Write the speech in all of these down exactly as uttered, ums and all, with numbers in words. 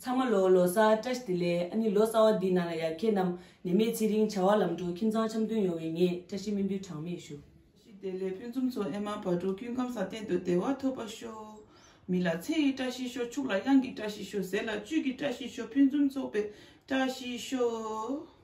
ཚང་མ་ལོ་ལོ་གསར་བཀྲ་ཤིས་བདེ་ལེགས། ཨ་ནི་ལོ་གསར་བ་འདིའི་ནང་ལ་ཡ་ཁྱེད་རྣམས་ནད་མེད་ཚེ་རིང་བྱ་བ་ལམ་འགྲོ། ཁྱིམ་ཚང་འཆམ་མཐུན་ཡོང་བའི་ངས་བཀྲ་ཤིས་སྨོན་འདུན་གྲངས་མེད་ཞུ། བཀྲ་ཤིས་བདེ་ལེགས། ཕུན་སུམ་ཚོགས། ཨེ་མ་བག་དྲོ་ཀུན་ཁམས་ས་སྟེང་དུ་བདེ་བ་ཐོབ་པར་ཤོག། མི་ལ་ཚེ་ཡི་བཀྲ་ཤིས་ཤོག། ཕྱུགས་ལ་གཡང་གི་བཀྲ་ཤིས་ཤོག། ཟས་ལ་བཅུད་ཀྱི་བཀྲ་ཤིས་ཤོག། ཕུན་སུམ་ཚོགས་པའི་བཀྲ་ཤིས་ཤོག།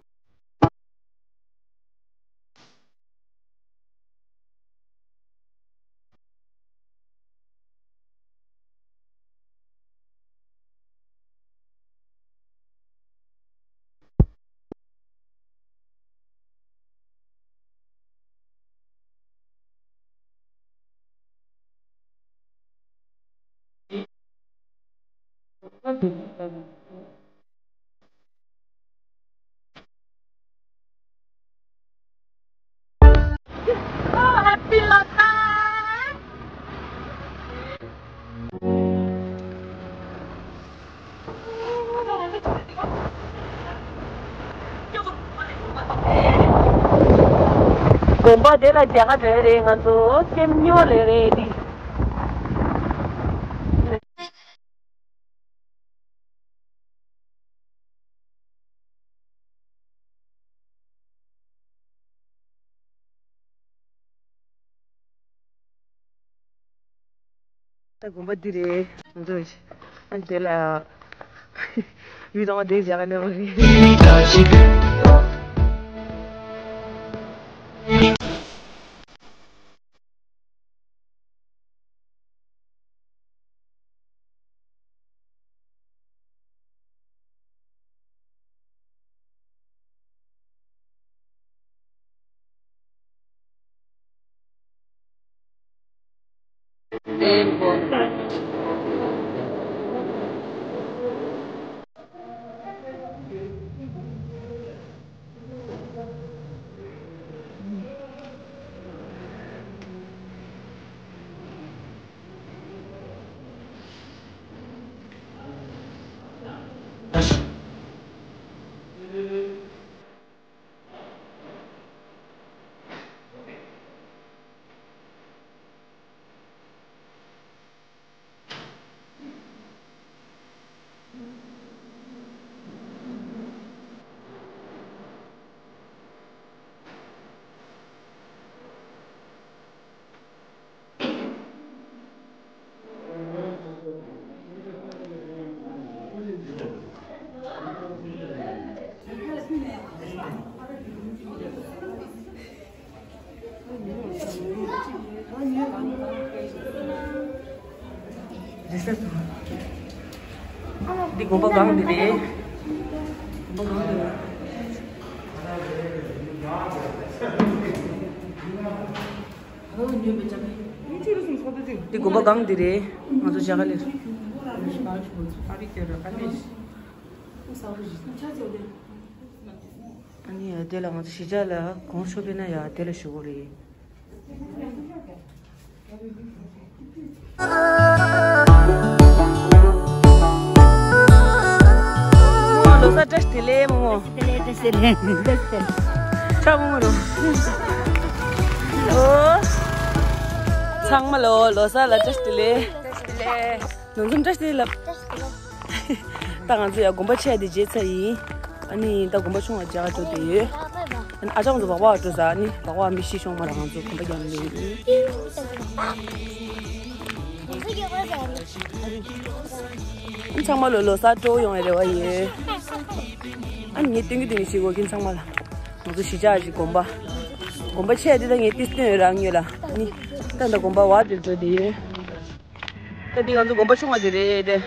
དགོན་པ་དེ་ལ་མཇལ་ཁ་འགྲོ་ཡ་རེད། ང་ཚོ་སེམས་སྨྱོ་ལེ་རེད་འདི། ད་དགོན་པ་འདི་རེད། ང་ཚོ་ཨ་དེ་ལ་ཡུལ་དང་བ་དེ་བཞག་ནས་བ་རེད། འདི་དགོན་པ་སྒང་འདི་རེད། དགོན་པ་སྒང་འདི་རེད། འདི་དགོན་པ་སྒང་འདི་རེད། ང་ཚོ་ཇ་ག་ལེར། ཨ་ནི་དེ་ལ་ང་ཚོ་གཞིས་ཆགས་ལ་གོང་ཤོ་པེ་ན་ཡ་དེ་ལ་ཞུ་གོ་རེད། ལོ་གསར་བཀྲ་ཤིས་བདེ་ལེགས་མོ་མོ། བཀྲ་ཤིས་བདེ་ལེགས། བཀྲ་ཤིས་བདེ་ལེགས། ཆ་མོ་མོ་རུ། ཨོ། ཚང་མ་ལོ་ལོ་གསར་ལ་བཀྲ་ཤིས་བདེ་ལེགས། བཀྲ་ཤིས་བདེ་ལེགས། ནང་ཚུན་བཀྲ་ཤིས་བདེ་ལེགས། ད་ང་ཚོ་ཡ་དགོན་པ་ཆེ་འདི་མཇལ་ཚར་ཡིན། ཨ་ནི་ད་དགོན་པ་ཆུང་བ་མཇལ་ག་འགྲོ་བསྡད་ཡོད། ཨ་ནི་ཨ་ཅག་ཚོ་སྦག་སྦག་འགྲོ་ས། ཨ་ནི་སྦག་སྦག་མི་ཤི་ཤོང་མ་ར། ང་ཚོ་དགོན་པ་རྒྱབ་ནས་ཡོད། ཨ་ནི་ཚང་མ་ལོ་ལོ་གསར་སྤྲོ་ཡོང་བའི་རེ་བ་ཡོད། ཨ་ནི་ངས་སྟོན་གི་སྟོན་གི་བྱེད་དགོས་ཁྱེད་ཚང་མ་ལ། ང་ཚོ་གཞིས་ཆགས་ཀྱི་དགོན་པ། དགོན་པ་ཆེ་འདི་ད་ངས་ཏིས་སྟོན་ཡོད་རང་ཉོས་ལ། ཨ་ནི་ད་ད་དགོན་པ་བ་འདིར་འགྲོ་བསྡད་ཡོད། ད་འདི་ང་ཚོ་དགོན་པ་ཆུང་བ་དེ་རེད་དེ།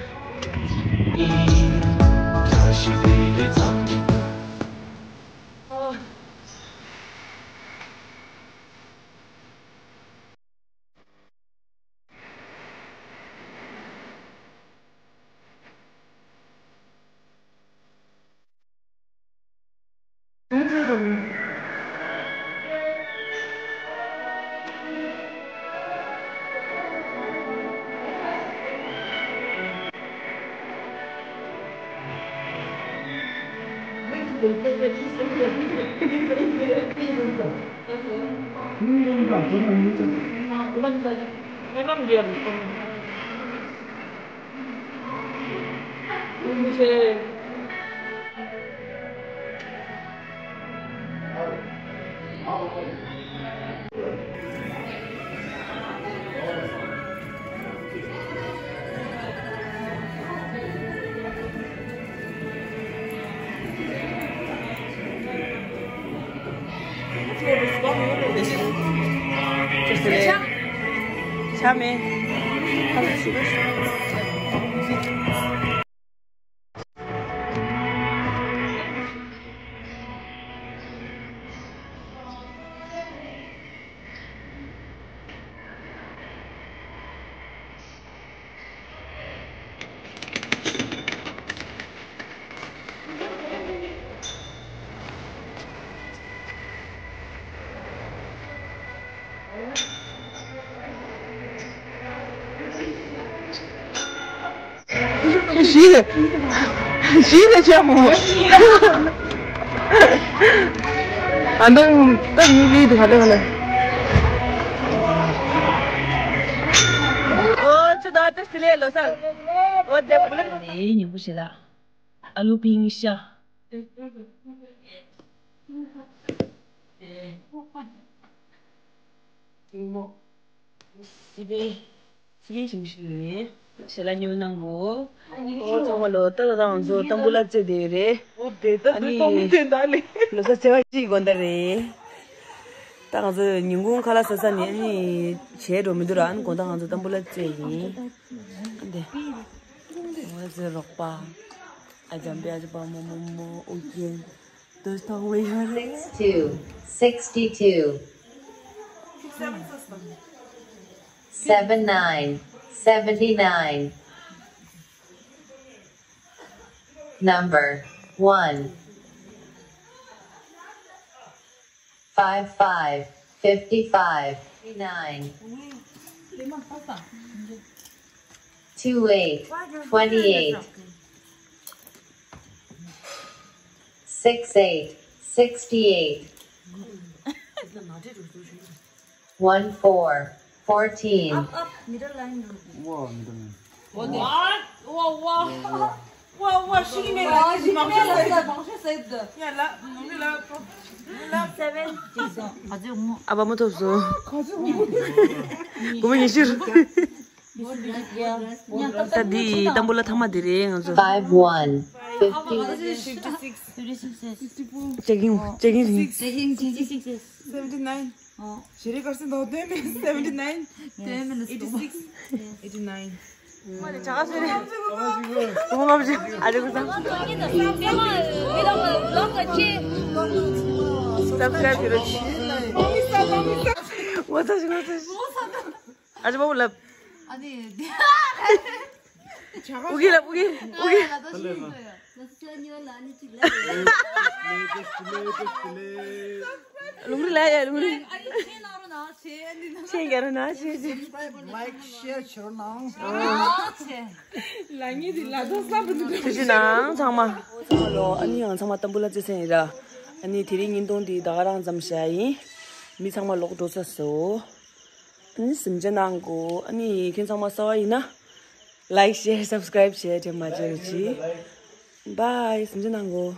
ཆ་མེད། ཞིག་ཞིག་ལ་ཆ་མོ། ཨ་འདང་ད་ཡིན་ལི་དུ་ཧ་ལེ་ཧ་ལེ། ཨོ་ཆུ་ད་ཏི་སི་ལེ་ལོ་ས། ཨོ་དེ་པུ་ལེ་ནི་ཉིན་པོ་ཞིག་ལ། ཨ་ལུ་པིང་ཤ། སི་པེ། སི་པེ་ཞིམ་ཞིམ་ནི། ཞལ་ལག་ཉོ་གནང་གོ། ཨོ་ཚང་མ་ལོ་ཏ་ཏ་ང་ཚོ་ཏམ་བུ་ལ་རྩེ་དེ་རེད། ཨོ་དེ་ད་དུ་ཏོང་མི་དེ་ད་ལེ། ལོ་ས་རྩེ་བ་ཅིག་དགོན་ད་རེད། ད་ང་ཚོ་ཉིན་གུང་ཁ་ལག་ཟ་ས་ནི་ཨ་ནི་བྱས་འགྲོ་མི་འདུག་ར། ཨ་ནི་དགོང་དག་ང་ཚོ་ཏམ་བུ་ལ་རྩེ་ཡིན། འདི། ང་ཚོའི་རོགས་པ། ཨ་ཅམ་པེ་ཨ་ཅི་པ་མོ་མོ་མོ་ཨུ་རྒྱན། དོ་སྟོང་བའི་ཡོད་རེད། Two, sixty-two. Seven nine, seventy-nine. Number one. Five five, fifty-five, nine. Two eight, twenty-eight. Six eight, sixty-eight. One four, fourteen. Up, up, middle line. Wow, middle line. What? Wow, wow. Wow, wow, she made like this. She made like that. She said the. Yeah, la, la, la. Seven. ཨ་བ་མོ་ཐོབ་སོང་། སྒོར་མོ་ཉི་ཤུ། ད་འདི་ཏམ་བུ་ལ་ཐ་མ་འདི་རེད་ང་ཚོ། Five one, fifty. Fifty-six. Checking, checking. Checking, checking. Seventy-nine. ཞེ་རེ་གར་སེ་ནོ་དེ་མེ་seventy-nine. Eighty-six. Eighty-nine. ལུང་རི་ལ་ཡ་ལུང་རི། ཆེན་ག་རུ་ན་ཆེ་ཆེ། Like, share, share now. ལ་ཉི་དི་ལ་དོ་སམ་བུ་དུ་དུ་ཞི་ནང་ཚང་མ། ཚང་མ་ལོ། ཨ་ནི་ཡང་ཚང་མ་ཏམ་བུ་ལ་རྩེ་སེང་ཡིན་ར། ཨ་ནི་དེ་རིང་ཉིན་ཏོང་འདི་ད་ག་རང་ཙམ་བཞག་ཡིན། མི་ཚང་མ་ལོག་འགྲོ་ས་སོ། ཨ་ནི་གཟིམ་འཇག་གནང་གོ། ཨ་ནི་ཁྱེད་ཚང་མ་གསར་བ་ཡིན་ན། Like, share, subscribe བྱས་དྲན་མ་བརྗེད་རོགས་གྱིས། Bye. གཟིམ་འཇག་གནང་གོ།